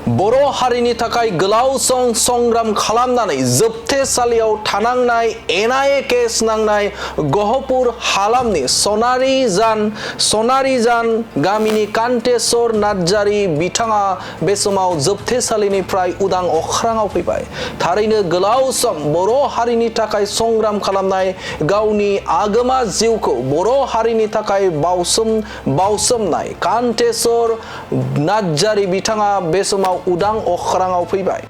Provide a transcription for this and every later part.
बर' हारिनि थाखाय गोलाव सम संग्राम खालामनानै जोबथेसालियाव थानांनाय एनआईए केस नांनाय गहपुर हालामनि सनारिजान गामिनि कान्तेश्वर नार्जारी बिथाङा बे समाव जोबथेसालिनिफ्राय उदां अख्राङाव फैबाय। थारैनो गोलाव सम बर' हारिनि थाखाय संग्राम खालामनाय गावनि आगोमा जिउखौ बर' हारिनि थाखाय बावसोमनाय कान्तेश्वर नार्जारी बिथाङा बे समाव उदां अख्राङाव फैबाय।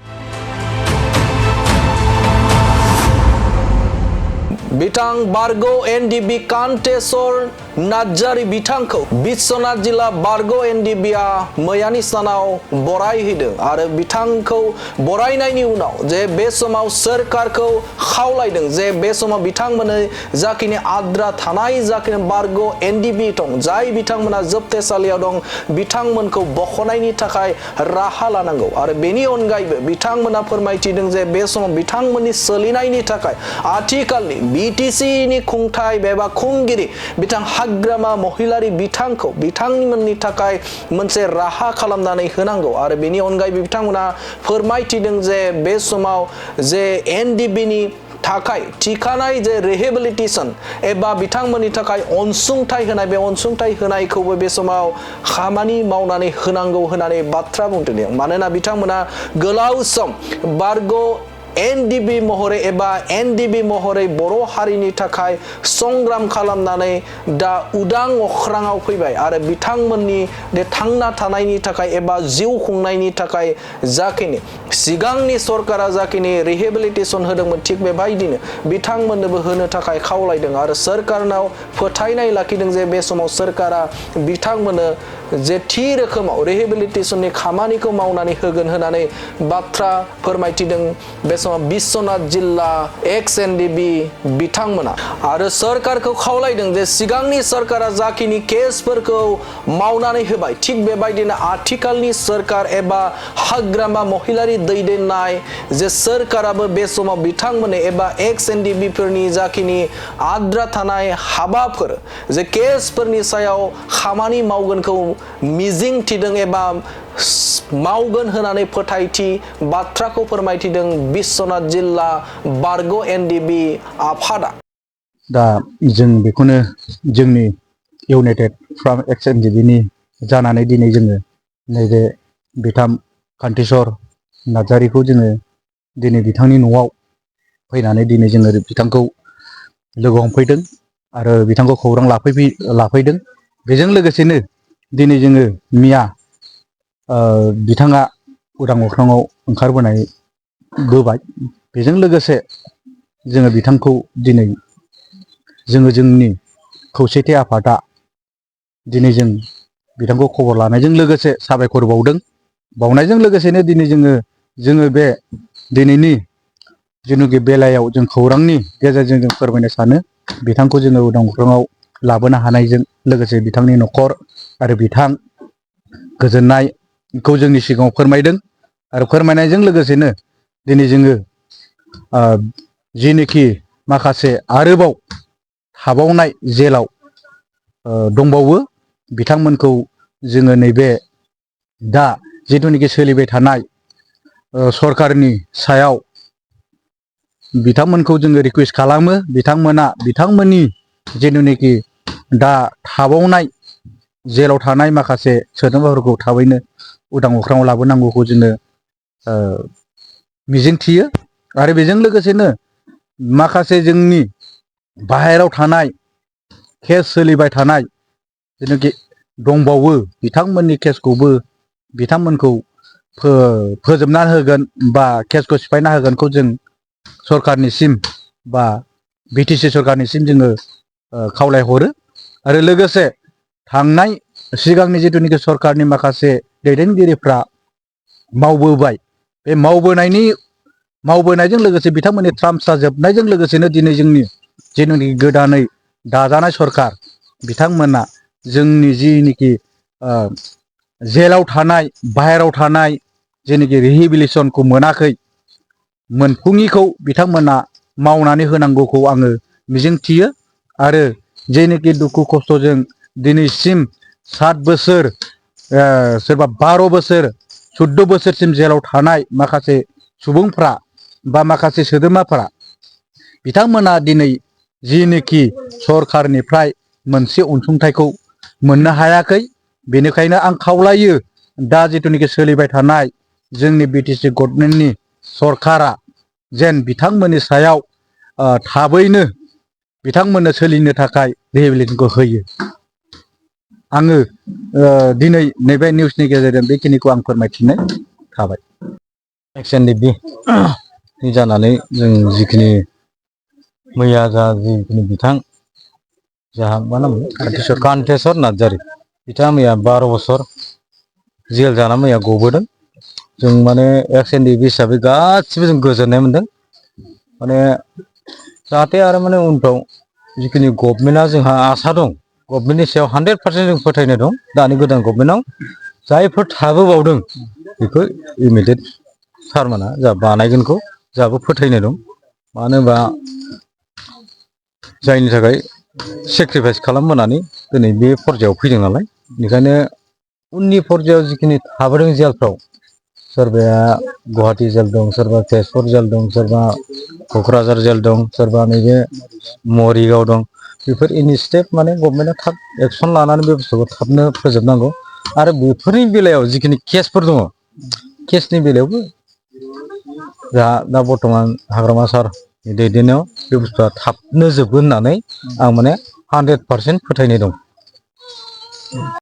बिथां बारग' एनडिबि कान्तेश्वर नार्जारी बिथांखौ बिश्वनाथ जिल्ला बारग' एनडिबिआ मैयानि सानाव बरायहैदों आरो बिथांखौ बरायनायनि उनाव जे बे समाव सोरखारखौ खावलायदों जे बे समाव बिथांमोननो जाखिनि आद्रा थानाय जाखिनि बारग' एनडिबि दं, जाय बिथांमोना जोबथेसालियाव दं, बिथांमोनखौ बख'नायनि थाखाय राहा लानांगौ आरो बेनि अनगायैबो बिथांमोना फोरमायथिदों जे बे समाव बिथांमोननि सोलिनायनि थाखाय आथिखालनि बिटिसिनि खुंथाय एबा खुंगिरि बिथां हाग्रामा महिलारी बिथांखौ बिथांमोननि थाखाय मोनसे राहा खालामनानै होनांगौ आरो बेनि अनगायैबो बिथांमोना फोरमायथिदों जे बे समाव जे एनडिबिनि थाखाय थिखानाय जे रिहेबिलिटेशन एबा बिथांमोननि थाखाय अनसुंथाइ होनाय बे अनसुंथाइ होनायखौबो बे समाव खामानि मावनानै होनांगौ होननानै बाथ्रा बुंदों। मानोना बिथांमोना गोलाव सम बारग' एनडिबि महरै एबा एनडिबि महरै बर' हारिनि थाखाय संग्राम खालामनानै दा उदां अख्राङाव फैबाय आरो बिथांमोननि बे थांना थानायनि थाखाय एबा जिउ खुंनायनि थाखाय जाखिनि सिगांनि सरकारा जाखिनि रिहेबिलिटेशन होदोंमोन थिग बेबायदिनो बिथांमोननोबो होनो थाखाय खावलायदों आरो सोरखारनाव फोथायनाय लाखिदों जे बे समाव सोरखारा बिथांमोननो जे थि रोखोमाव रिहेबिलिटेशननि खामानिखौ मावनानै होगोन होननानै बाथ्रा फोरमायथिदों बे समाव बिश्वनाथ जिल्ला एक्स एनडिबि बिथांमोना आरो सोरखारखौ खावलायदों जे सिगांनि सोरखारा जाखिनि केसफोरखौ मावनानै होबाय थिग बेबायदिनो आथिखालनि सोरखार एबा हाग्रामा महिलारी दैदेननाय जे सोरखाराबो बे समाव बिथांमोननो एबा एक्स एनडिबि फोरनि जाखिनि आद्रा थानाय हाबाफोर जे केसफोरनि सायाव खामानि मावगोनखौ मिजिं थिदों एबा मावगोन होननानै फोथायथि बाथ्राखौ फोरमायथिदों बिश्वनाथ जिल्ला बारग' एनडिबि आफादा। दा जों बेखौनो जोंनि इउनाइटेड फ्रम एक्स एनडिबिनि जानानै दिनै जोङो नैबे बिथां कान्तेश्वर नार्जारीखौ जोङो दिनै बिथांनि न'आव फैनानै दिनै जोङो बिथांखौ लोगो हमफैदों आरो बिथांखौ खौरां लाफैदों। बेजों लोगोसेनो दिनै जोङो मिया बिथाङा उदां अख्राङाव ओंखारबोबाय। बेजों लोगोसे जोङो बिथांखौ दिनै जोंनि खौसेथि आफादा दिनै जों बिथांखौ खबर लानायजों लोगोसे साबायखर बावनायजों लोगोसेनो दिनै जोङो बे दिनैनि जेनुखि बेलायाव जों खौरांनि गेजेरजों जों फोरमायनो सानो बिथांखौ जोङो उदां अख्राङाव लाबोनो हानायजों लोगोसे बिथांनि न'खर आरो बिथां गोजोननायखौ जोंनि सिगाङाव फोरमायदों आरो फोरमायनायजों लोगोसेनो दिनै जोङो जिनोखि माखासे आरोबाव थाबावनाय जेलाव दंबावो बिथांमोनखौ जोङो नैबे दा जिथुनिखि सोलिबाय थानाय सरकारनि सायाव बिथांमोनखौ जोङो रिकुवेस्ट खालामो बिथांमोननि जिथुनिखि दा थाबावनाय जेलाव थानाय माखासे सोद्रोमाफोरखौ थाबैनो उदां अख्राङाव लाबोनांगौखौ जोङो मिजिंथियो आरो बेजों लोगोसेनो माखासे जोंनि बाहेरायाव थानाय केस सोलिबाय थानाय जेनाखि दंबावो बिथांमोननि केसखौबो बिथांमोनखौ फोजोबना होगोन बा केसखौ सिफायना होगोनखौ जों सरकारनिसिम बा बिटिसि सरकारनिसिम जोङो खावलायहरो आरो लोगोसे थांनाय सिगांनि जिथुनिखि सरकारनि माखासे दैदेनगिरिफ्रा मावबोबाय बे मावबोनायजों लोगोसे बिथांमोननि ट्राम्पसा जोबनायजों लोगोसेनो दिनै जोंनि जेनाखि गोदानै दाजानाय सरकार बिथांमोना जोंनि जिनिखि जेलाव थानाय बाहेरायाव थानाय जेनिखि रिहेबिलिटेसनखौ मोनफुङिखौ बिथांमोना मावनानै होनांगौखौ आङो मिजिंथियो आरो जेनिखि दुखु खस्थ'जों दिनैसिम 7 बोसोर सोरबा 12 बोसोर 14 बोसोरसिम जेलाव थानाय माखासे सुबुंफ्रा बा माखासे सोद्रोमाफोरा बिथांमोना दिनै जिनोखि सरखारनिफ्राय मोनसे अनसुंथाइखौ मोननो हायाखै। बेनिखायनो आं खावलायो दा जिथुनिखि सोलिबाय थानाय जोंनि बिटिसि गभर्नमेन्टनि सरकारा जेन बिथांमोननि सायाव थाबैनो बिथांमोननो सोलिनो थाखाय रिहेबिलिटेसनखौ होयो। आङो दिनै नैबे निउसनि गेजेरजों बेखिनिखौ आं फोरमायथिनाय थाबाय। XNDB जानानै जों जिखिनि मैया जिखिनि बिथां जाहा मा नाम कान्तेस्वर नार्जारि बिथाङा मैया 12 बोसोर जेल जाना मैया गबोदों। जों माने XNDB हिसाबै गासिबो जों गोजोननाय मोनदों। माने जाहाथे आरो माने उनफ्राव जिखिनि गभर्नमेन्टआ जोंहा आसा दं, गभर्नमेन्टनि सायाव 100% जों फोथायनाय दं। दानि गोदान गभर्नमेन्टआव जायफोर थाबोबावदों बेखौ इमिडियेट सारमोना जा बानायगोनखौ जोंहाबो फोथायनाय दं। मानो होनबा जायनि थाखाय सेक्रिफाइस खालामबोनानै दिनै बे पर्यायाव फैदों नालाय, बेनिखायनो उननि पर्यायाव जिखिनि थाबोदों जेलफ्राव, सोरबाया गुवाहाटि जेल दं, सोरबा तेजपुर जेल दं, सोरबा क'क्राझार जेल दं, सोरबा नैबे मरिगाव दं। बेफोर इनिसियेटिभ माने गभर्नमेन्टआ थाब एक्सन लानानै बे बुस्थुखौ थाबनो फोजोबनांगौ। आरो बेफोरनि बेलायाव जिखिनि केसफोर दङ, केसनि बेलायावबो दा बर्थमान हाग्रामा सारनि दैदेननायाव बे बुस्थुआ थाबनो जोबगोन होननानै आं माने 100% फोथायनाय दं।